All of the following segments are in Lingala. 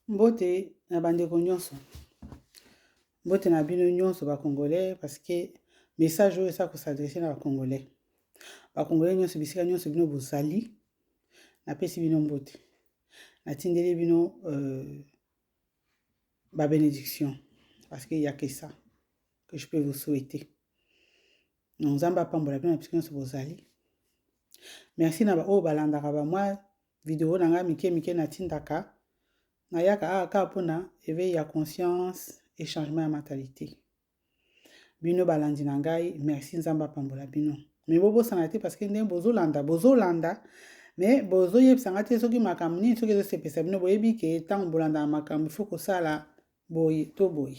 Mbote na bandeko nyonso, mbote na bino nyonso ba congolais, parce que message oyo eza kos'adresser na ba congolais. Ba congolais nyonso, bisika nyonso bino bozali, napesi bino mbote, natindeli bino ba bénédiction, parce que y a que ça que je peux vous souhaiter. Donc Nzambe apambola bino na bisika nyonso bozali. Merci na baoyo balandaka bamwa video na ngai mike mike natindaka. Nayaka awa kaka mpona éveil ya conscience et changement ya mentalité. Bino balandi na ngai, merci, Nzambe apambola bino. Mais bobosana te, parce que ndenge bozolanda, bozolanda, mais bozoyebisa nga te soki makambo nini, soki ezosepesa bino. Boyebi ke ntango bolandaka makambo, ifo kosala boye to boye,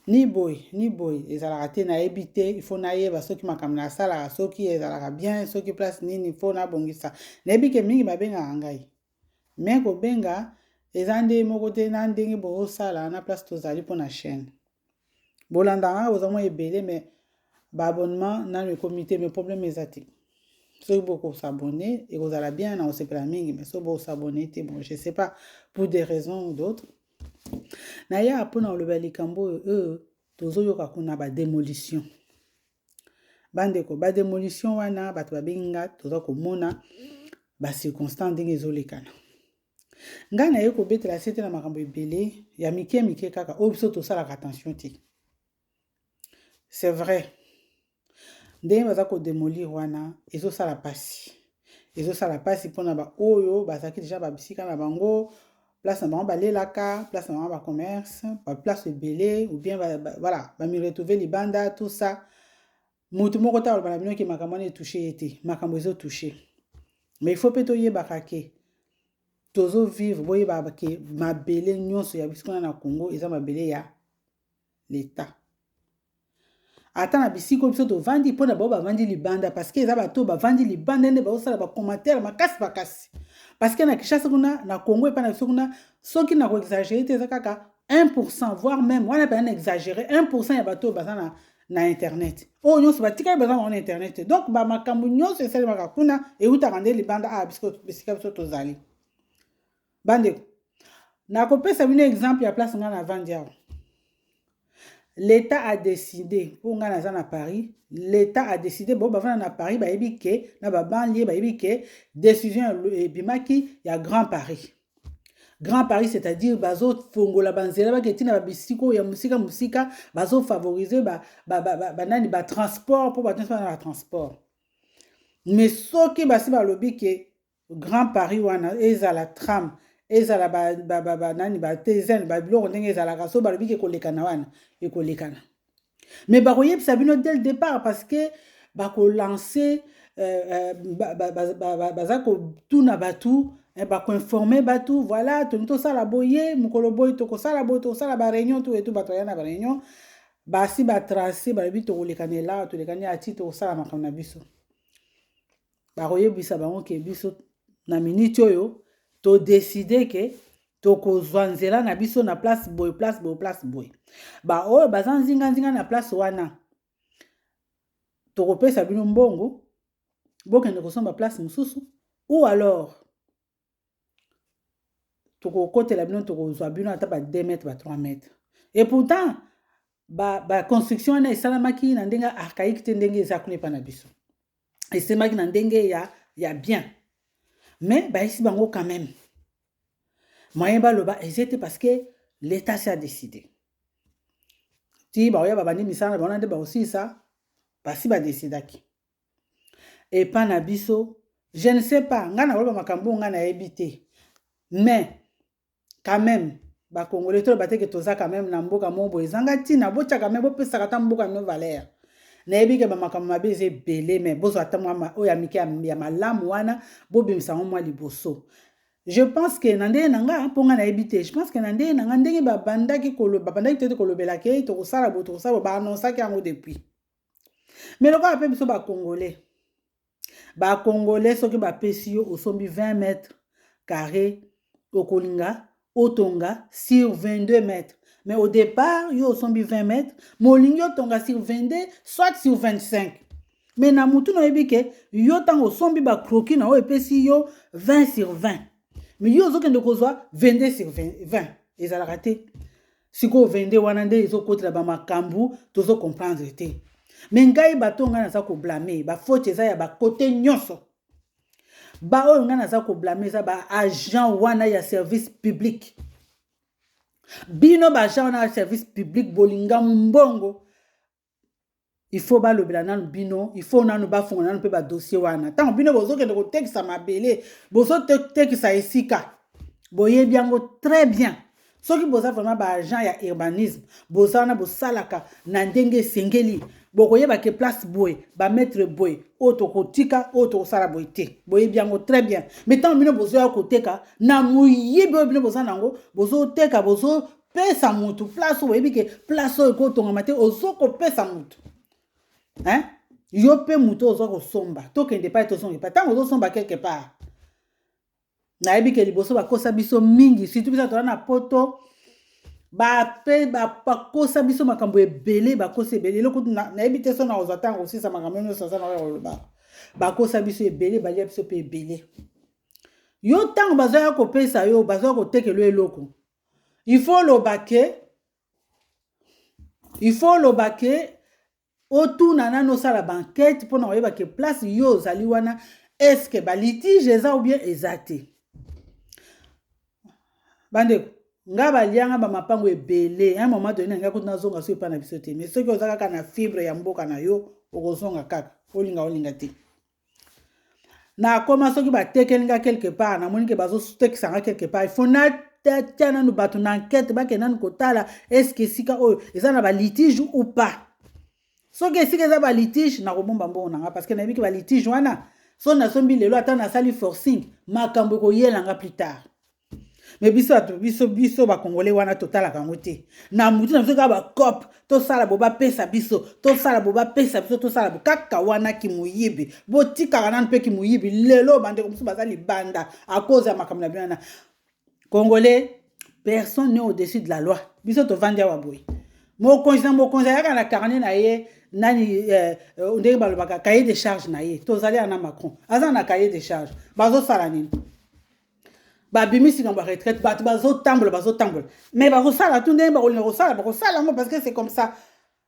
ni boye ni boye ezalaka te. Nayebi te, ifo nayeba soki makambo nasalaka, soki ezalaka bien, soki place nini fo nabongisa. Nayebi ke mingi babengaka ngai, mais kobenga eza nde moko te na ndenge bozosala na place tozali. Mpo na chaîne bolandaka nga, boza mwa ebele, mais baabonnement nano ekomi te. Mais problème eza te. Soki bokos'abonner, ekozala bien, na kosepela mingi. Mais soki bokos'abonner te, bon, je sais pas, pour des raisons ou d'autres. Naya mpona koloba likambo oyo tozoyoka kuna, badémolition. Bandeko, badémolition wana, bato babengi nga, toza komona bacirconstance ndenge ezolekana. Ngai naye kobetela se te na makambo ebele ya mike mike kaka oyo biso tosalaka attention te. C'est vrai, ndenge baza kodémolir wana ezosala mpasi, ezosala mpasi mpona baoyo bazalaki déjà babisika na bango, place na bango balelaka, place na bango bacommerce, baplace ebele, ou bien voilà, bamiretrouver libanda, tout ça. Motu moko ta aloba na bino ke makambo wana etoucher ye te. Makambo ezotoucher, mais il faut mpe toyebaka ke tozovivre. Boyebaka ke mabele nyonso ya biso kuna na Congo eza mabele ya l'État. Ata na bisika oyo biso tovandi, mpona bao bavandi libanda, parce que eza bato bavandi libanda nde bazosala bacommentaire makasi makasi, parce que na Kinshasa kuna, na Congo epai na biso kuna, soki na koexagérer te, eza kaka 1, voire même wana mpenza na exagéré, 1 ya bato oyo baza na internet. Oyo nyonso batikali baza bango na internet te. Donc bamakambo nyonso esalemaka kuna eutaka nde libanda awa bisika biso tozali. Bandeko, nakopesa bino exemple ya place ngai navandi awa. L'État a décidé, mpo ngai naza na Paris, l'État a décidé, bo bavanda na Paris bayebi ke na babanlieue bayebi ke décision ebimaki ya Grand Paris. Grand Paris, c'est-à-dire bazofongola banzela, bake ntina babisika oyo ya mosika mosika, bazofavoriser banani, batransport, mpo bato nyonso bana batransport. Mais soki basi balobi ke Grand Paris wana, ezala tram, ezala banani, baTEN, babiloko ndenge ezalaka, so balobi ke ekolekana wana, ekolekana. Mais bakoyebisa bino dès le départ, parce que bakolancer, baza kotuna bato, bakoinformer bato: voilà, tolingi tosala boye, mokolo boye tokosala boye, tokosala baréunion to etu. Bato baya na baréunion, basi batracer, balobi tokolekana ela, tolekani ati, tokosala makambo na biso. Bakoyebisa bango ke biso na miniti oyo todécider ke tokozwa nzela na biso na place boye, place boye, place boye. Baoyo baza nzinganzinga na place wana, tokopesa bino mbongo, bokende kosomba place mosusu, ou alors tokokotela bino, tokozwa bino ata ba 2 mètres, ba 3 mètres. Et pourtant baconstruction ba wana esalamaki na ndenge archaïque te, ndenge eza kuna epa na biso. Esemaki na ndenge ya bien, mais bayesi bango quand même moyen baloba eza te, parce que l'État s'est décidé. Ti baoya babandi misala na bango nde bakosilisa, basi badécidaki. Epa na biso, je ne sais pas, ngai nakoloba makambo oyo ngai nayebi te, mais quand même bakongole, toloba te ke toza quand même na mboka moko boye ezanga ntina. Botiaka me bopesaka ata mboka no valeur. Nayebi ke bamakambo mabe eza ebele, mais bozwa ata mwa oyo ya mike ya malamu wana, bobimisa yango mwa liboso. Je pense ke na ndenge na nga, mpo nga nayebi te, je pense ke na ndenge na nga, ndenge babandaki koloba, babandaki te kolobela ke tokosala boye, tokosala boye, baannonçaki yango depuis. Mais lokola mpe biso bacongolais, bacongolais, soki bapesi yo, osombi 20 mètres carré, okolinga otonga sur 22 mètres. Mais au départ yo osombi 20 mètres, mais olingi otonga sur 22, soit sur 25. Mais na mutu na oyebi ke yo, ntango osombi bacroquis na oyo epesi yo 20 sur 20. Mais yo ozokende kozwa 22 sur 20, ezalaka te. Sikoyo 22 wana nde ezokotela bamakambo tozocomprendre te. Mais ngai, bato ngai naza koblâmer, bafaute eza ya bakote nyonso. Baoyo ngai naza koblâmer eza baagent wana ya service public. Bino baagent wana ya service public, bolinga mbongo. Il faut balobela nanu bino, il faut nanu bafungola nanu mpe badossier wana. Ntango bino bozokende kotekisa mabele, bozotekisa esika, boyebi yango très bien. Soki boza vraiment baagent ya urbanisme, boza wana, bosalaka na ndenge esengeli, bokoyeba ke place boye, bamètre boye, oyo tokotika, oyo tokosala boye te. Boyebi yango très bien. Mais ntango bino bozoya koteka na moyibi oyo bino boza nango, bozoteka, bozopesa motu place oyo boyebi ke place oyo ekotongama te, ozokopesa motu, hein? Yo mpe motu oza kosomba, tokende epai, tozonga epai. Ntango ozosomba quelque part, nayebi ke liboso bakosa biso mingi, surtout biso toza na Poto. Bape bakosa biso makambo ebele, bakosa ebele. Eloko nayebi te, so na kozwa ntango kosisa makambo nyonso aza na oyo koloba. Bakosa biso ebele, balia biso mpe ebele. Yo, ntango bazoya kopesa yo, bazoya kotekela yo eloko, il faut oloba ke, il faut oloba ke otuna nano, osala baenquête mpona koyeba ke place yo ozali wana, est-ce balitige eza ou bien eza te. Bandeko, nga balianga bamapango ebele. Un moment donné, nga kutu nazonga so epai na biso te. Mais soki oza kaka na fibre ya mboka na yo, okozonga kaka, olinga olinga te. Nakoma, soki batekeli nga quelque part, namoni ke bazotekisa nga quelque part, il faut natia nanu bato na enquête, bakende nanu kotala est-ce esika oyo eza na balitige ou pas. Soki esika eza balitige, nakobomba mbongo na nga, parce que nayebi ke balitige wana, so nasombi lelo, ata nasali forcing, makambo ekoyelanga plus tard. Mais biso bato, biso bakongole wana, totalaka yango te na mutu na biso. Kaka bacope, tosala bo, bapesa biso, tosala bo, bapesa biso, tosala bo, kaka wana kimoyibi. Botikaka nanu mpe kimoyibi. Lelo bandeko mosusu baza libanda à cause ya makambo na bino wana. Congolais, personne n'est au-dessus de la loi. Biso tovandi awa boye, mokonzi na mokonzi ayaka na carnet na ye, nani, ndenge balobaka, cahier de charge na ye. Tozali ana Macron aza na cahier de charge. Bazosala nini? Babimisi likambo ya retraite, bato bazotambola, bazotambola, mais bakosala tu ndenge bakolinga kosala, bakosala yango, parce que c'est comme ça.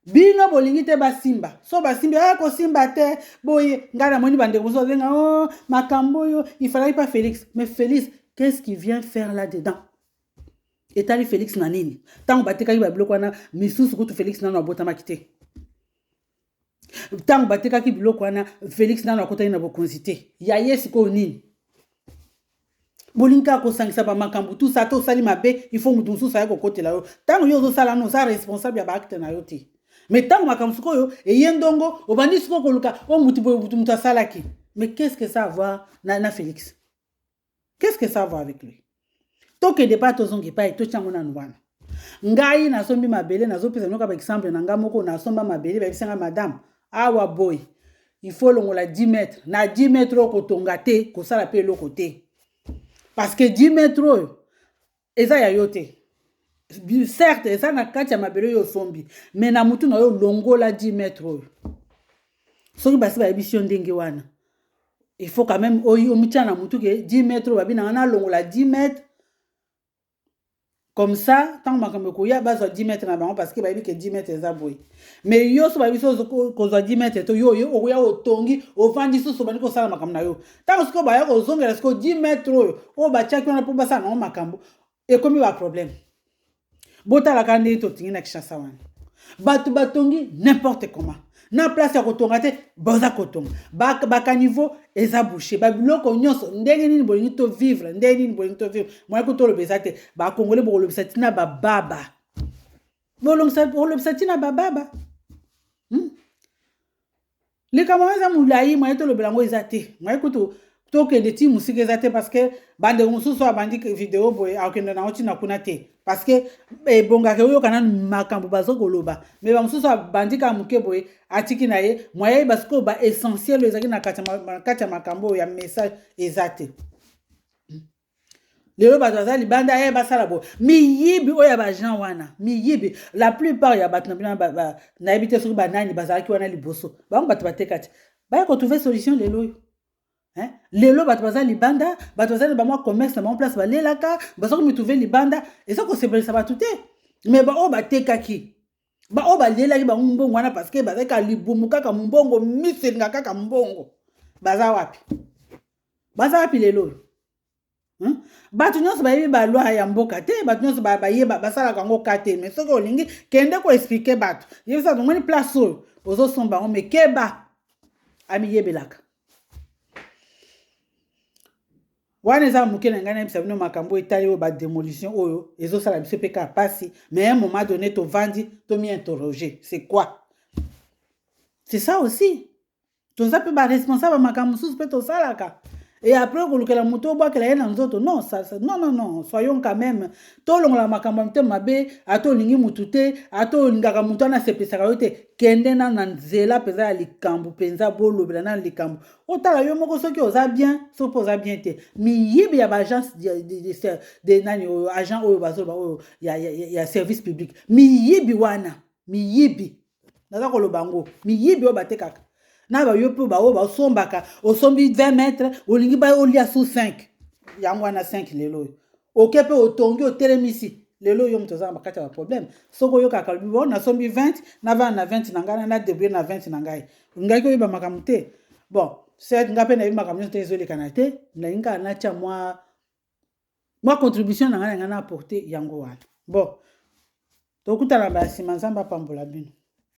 Bino bolingi te basimba, so basimbi, aya kosimba te boye. Ngai namoni bandeko mosusu babenga: "O oh, makambo oyo, il fallait pas Félix." Mais Félix, qu'est-ce qu'il vient faire là dedans? Etali Félix na nini? Ntango batekaki babiloko wana misusu, kutu Félix nano abotamaki te. Ntango batekaki biloko wana, Félix nano akotaki na bokonzi te. Ya ye sikoyo nini? Bolingi kaka kosangisa bamakambo tusa. Ata osali mabe, il faut motu mosusu aya kokotela yo. Ntango yo ozosala wana, oza responsable ya baacte na yo te. Mais ntango makambo sikoyo eye ndongo, obandi sikoyo koluka o mutu boye, mutu mutu asalaki. Mais qu'est-ce que ça a voir na Félix? Qu'est-ce que ça a voir avec lui? Tokende pa, tozonga epai, totiango nanu wana. Ngai nasombi mabele, nazopesa bino kaka baexemple na ngai moko. Nasomba mabele, bayebisanga: "Madame, awa boye, il faut longola 10 mètre na 10 mètre oyo, kotonga te, kosala mpe eloko te, parce que 10 mètre oyo eza ya yo te. Certes, eza na kati ya mabele oyo osombi, mais na mutu na yo, longola 10 mètre oyo." Soki basi bayebisi yo ndenge wana, il faut quand même oyo omitia na mutu ke 10 mètre oyo babi nanga nalongola 10 mètre comme ça, ntango makambo ekoya, bazwa 10 mètre na bango, parce que bayebi ke 10 mètre eza boye. Mais yo, so bayebi so kozwa 10 mètre to yo okoya, otongi, ovandi susu, obandi kosala makambo na yo. Ntango sikoyo baya kozongela sikoyo 10 mètre oyo batiaki wana mpo basala nango makambo, ekomi baproblème. Botalaka ndenge totingi na Kinshasa wana, bato batongi n'importe comment na place ya kotonga te. Baza kotonga, bacaniveau eza bouché, babiloko nyonso. Ndenge nini bolingi tovivre? Ndenge nini bolingi tovivre? Moyaki toloba eza te. Bakongole, bokolobisa ntina bababa, bolobisa ntina bababa, Likambo yango eza molai, moye tolobela yango eza te. Moye kutu tokende ti mosika eza te, parce que bandeko mosusu abandi video boye, akokende nango ntina kuna te, parce que ebongaka oyoka nanu makambo baza koloba. Mais bamosusu abandi kaka moke boye, atiki na ye. Moye yeba sikoyo baessentiel oyo ezalaki na kati ya makambo oyo ya message eza te. Lelo bato baza libanda ye, basala boye, miyibi oyo ya baagent wana, miyibi. La plupart ya bato na bino, nayebi te soki banani bazalaki wana liboso, bango bato bateka te, baya kotrouver solution lelo oyo. Hein? Lelo bato baza libanda, bato baza na bamwa commerce na bango place balelaka, baza komitrouve libanda, eza kosepelisa bato te. Mais baoyo batekaki, baoyo balelaki bango mbongo wana parce que bazalaki kaka libumu kaka mbongo, miso elinga kaka mbongo, baza wapi? Baza wapi lelo oyo? Bato nyonso bayebi baloi ya mboka te, bato nyonso bayeba basalaka yango ka te. Mais soki olingi, kende koexpliquer bato, yebisa bato: omoni place oyo ozosomba yango, mais keba, amiyebelaka. Wana eza moke na ngai nayebisa bino makambo etali oyo badémolition oyo ezosala biso mpe kaka mpasi. Mais un moment donné, tovandi, tomi interroger: c'est quoi? C'est ça aussi, toza mpe baresponsable ya makambo mosusu mpe tosalaka. Et après kolukela moto obwakela ye na nzoto, non, ça, non, non, non, soyons quand même, tolongola makambo ya mitema mabe. Ata olingi mutu te, ata olingaka motu wana, asepesaka yo te, kende na nzela mpenza ya likambo mpenza, bolobela na likambo, otala yo moko soki oza bien, soki mpe oza bien te. Miyibi ya baagence de nani oyo, agent oyo bazoloba oyo ya service public, miyibi wana, miyibi, naza koloba yango, miyibi oyo batekaka na bayo mpe baoyo basombaka. Osombi 20 mètre, olingi ba olia su 5, yango wana 5. Lelo oyo oke mpe otongi, otelemisi. Lelo oyo moto oza na kati ya baproblème. Soki oyokaka, lobi: bo nasombi 20, navanda na 20 na ngai, na débrouille na 20 na ngai. Olingaki oyeba makambo te. Bon, certes, ngai mpe nayebi makambo nyonso te, ezolekana te. Nalingi kaka natia mwa contribution na ngai na apporte yango wana. Bon, tokutana ba nsima. Nzambe apambola bino.